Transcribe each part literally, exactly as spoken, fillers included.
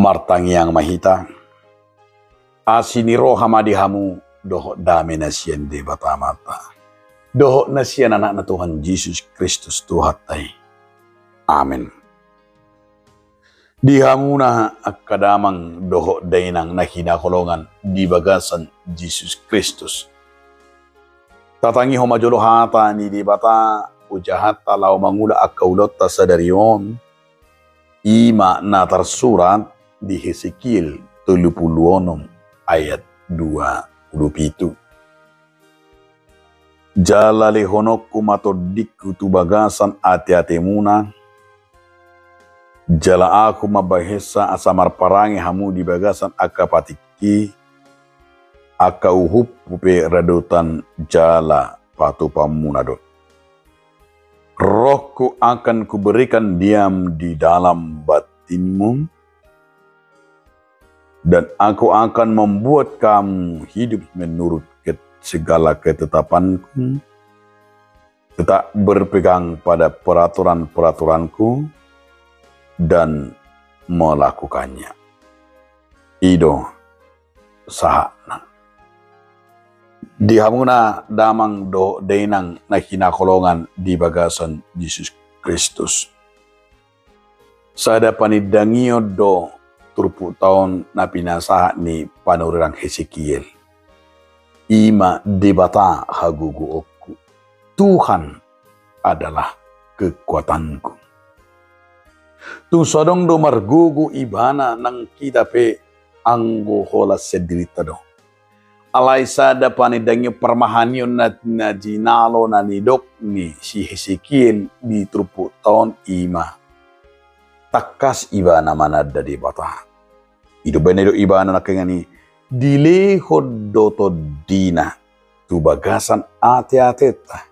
Martangiang ma hita. Asi ni roha ma di hamu dohot dame na sian Debata Amanta dohot na sian Anakna Tuhan Jesus Kristus Tuhanta i. Amen. Di hamuna angka damang dohot dainang na hinaholongan di bagasan Jesus Kristus. Tatangihon ma jolo hata ni Debata, hujahanta laho mangula angka ulaonta sadari on, i ma na tarsurat di Hesekiel tolu pulu onom ayat dua pulu pitu. Jala lehononku ma tondingku tu bagasan ateatemuna, jala ahu mambahensa asa marparange hamu di bagasan angka patikki, angka uhumhu pe radotan jala patupaonmuna do. Rohku akan kuberikan diam di dalam batinmu, dan aku akan membuat kamu hidup menurut ket-, segala ketetapanku, tetap berpegang pada peraturan-peraturanku, dan melakukannya. I do sahatna. Di hamuna damang dohot dainang na hinaholongan di bagasan Jesus Kristus. Sada panindangion do turpukta on na pinasahat ni panurirang Hesekiel. I ma Debata hagogoonku. Tuhan adalah kekuatanku. Tung so adong do margogo Ibana, nang hita pe anggo holan sian dirinta do. Alai sada panindangion parmahanion na, na jinalo na nidok ni si Hesekiel di turpukta on i ma. Tangkas Ibana mananda Debata. I do umbahen na nidok Ibana nangkiningan i, dilehon do tondina tu bagasan ateatenta.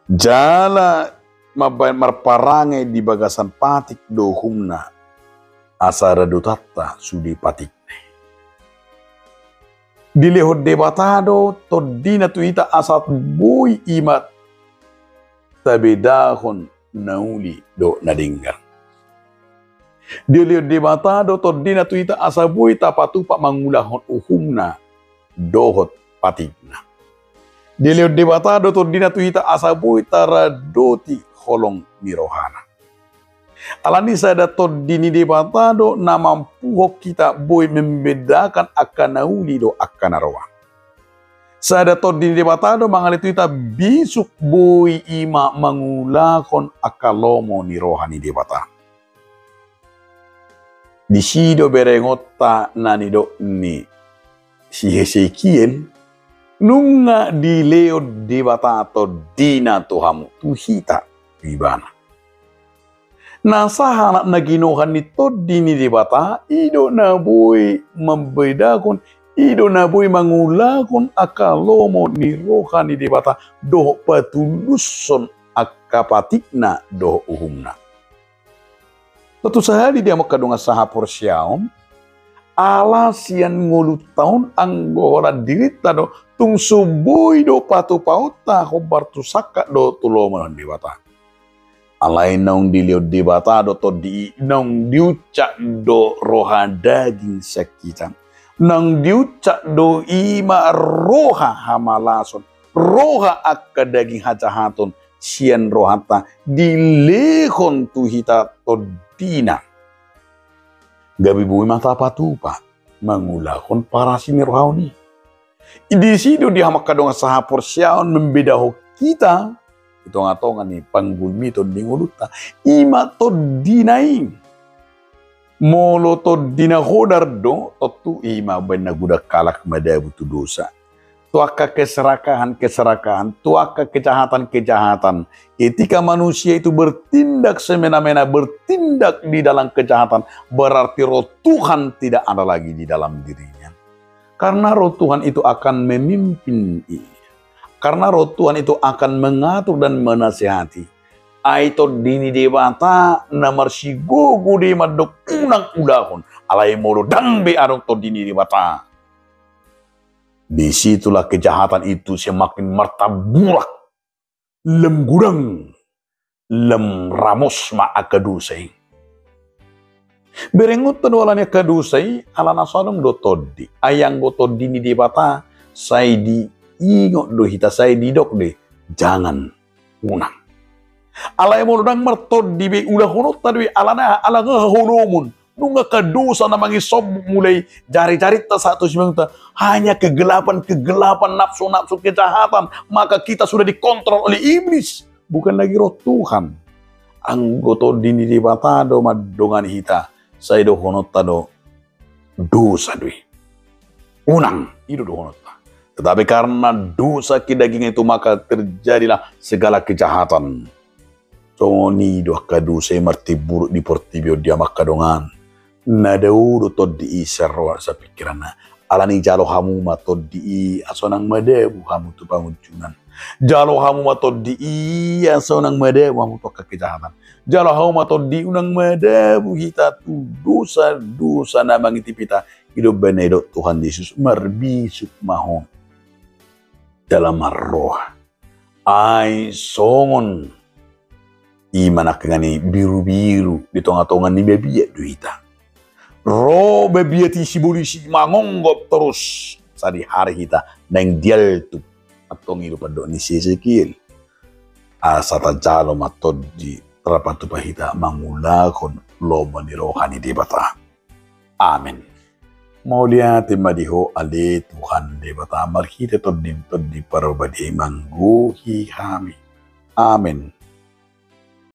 Jala mambahen marparange di bagasan patik do uhumna, asa radotanta sude patikna i. Dilehon Debata do tondina tu hita asa boi i ma tabedahon na uli dohot na denggan. Dilehon Debata do tondina tu hita asa boi tapatupa mangulahon uhumna dohot patikna. Dilehon Debata do tondina tu hita asa boi taradoti holong ni rohana. Alani sada tondi ni Debata do na mampuhon hita boi membedakan angka na uli dohot angka na roa. Sada tondi ni Debata do mangalean tu hita bisuk boi i ma mangulahon angka lomo ni roha ni Debata. Disi do berengonta na nidok ni si Hesekiel, nunga dilehon Debata tondina tu hamu, tu hita, tu Ibana. Na sahat na ginohan ni tondi ni Debata, i do na boi mambedahon, i do na boi mangulahon angka lomo ni roha ni Debata dohot patulushon angka patikna dohot uhumna. Tontu sahali di hamu angka dongan sahaporseaon, ala sian ngolunta on anggo holan dirinta do, tung so boi do patupaonta hombar tu sangkap dohot tu lomo ni Debata. Alai naung dilehon Debata do tondi i, naung diuncak do roha daging sian hita. Naung diuncak do i ma roha hamalason, roha angka daging hajahaton sian rohanta dilehon tu hita tondina. Gabe boi ma tapatupa mangulahon parasi ni roha on i. Disi do di hamu angka dongan sahaporseaon membedahon hita di tongatonga ni panggulmiton ni ngolunta. I ma tondina i. Molo tondina hodar do, tontu i ma umbahen na godang halak madabu tu dosa. Tu angka keserakahan-keserakahan, tu angka kejahatan-kejahatan. Ketika manusia itu bertindak semena-mena, bertindak di dalam kejahatan, berarti Roh Tuhan tidak ada lagi di dalam dirinya. Karena Roh Tuhan itu akan memimpin ia. Karena Roh Tuhan itu akan mengatur dan menasihati. Ai tondi ni Debata na marsigogo do i mandok unang ulahon. Alai molo ndang be adong tondi ni Debata, di situlah kejahatan itu semakin martaburak. Lam godang, lam ramos ma angka dosa i. Berengonta do alani angka dosa i, ala na so adong do tondi. Ai anggo tondi ni Debata, sai diingot do hita, sai didok do i, jangan, unang. Alai molo ndang martondi be, ulahononta do i, ala na, ala nga haholomon. Nunga angka dosa na mangisombut mulai jari-jarinta sahat tu simanguta. Hanya kegelapan-kegelapan, nafsu-nafsu kejahatan. Maka kita sudah dikontrol oleh iblis. Bukan lagi Roh Tuhan. Anggo tondi ni Debata do mandongani hita, sai dohononta do, dosa do i. Unang, i do dohononta. Tetapi karena dosa kedagingan itu, maka terjadilah segala kejahatan. Songon i do angka dosa i martimburuk di portibi on, di hamu angka dongan. Na dao do tondi i sian roha, sian pingkiranna. Alani i jalo hamu ma tondi i, asa unang madabu hamu tu pangunjunan. Jalo hamu ma tondi i, asa unang madabu hamu tu angka kejahatan. Jalo hamu ma tondi i, unang madabu hita tu dosa-dosa na mangintip hita. I do umbahen na didok Tuhan Jesus, marbisuk ma ho dalam roha. Ai songon i ma nangkiningan i, birubiru di tongatonga ni babiat do hita. Ro babiat i sibolis i mangonggop torus, sadihari hita naeng dialtup. Antong i do pandok ni si Hesekiel. Asa tajalo ma tondi tarpatupa hita mangulahon lomo ni roha ni Debata. Amen. Mauliate ma di Ho ale Tuhan Debata, marhite Tondim, Tondi Parbadia i manggohi hami. Amen.